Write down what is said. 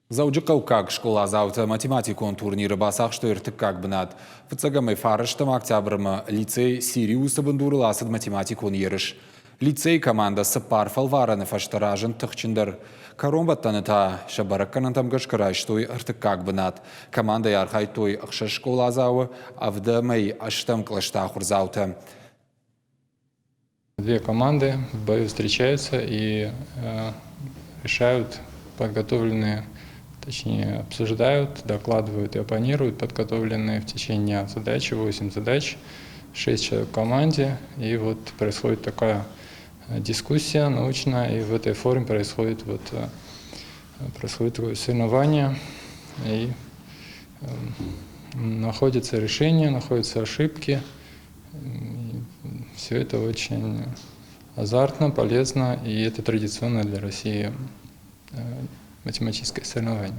Дзӕуджыхъӕуккаг скъоладзаутӕ математикон турниры бацахстой ӕртыккаг бынат. Фыццӕгӕмӕй фарӕстӕм октябрмӕ лицей «Сириус»-ы бындурыл ацыд математикон ерыс. Лицейы командӕ цыппар фӕлварӕны фӕстӕ разынд тыхджындӕр. Кӕронбӕттӕны та сӕ бӕрӕггӕнӕнтӕм гӕсгӕ райстой ӕртыккаг бынат. Командӕйы архайдтой ӕхсӕз скъоладзауы, ӕвдӕмӕй ӕстӕм кълӕсты ахуырдзаутӕ. Две команды в бою встречаются и решают подготовленные, точнее обсуждают, докладывают и оппонируют подготовленные в течение дня задачи, 8 задач, 6 человек в команде. И вот происходит такая дискуссия научная, и в этой форме происходит, вот, происходит такое соревнование, и находятся решения, находятся ошибки. Все это очень азартно, полезно, и это традиционно для России математическое соревнование.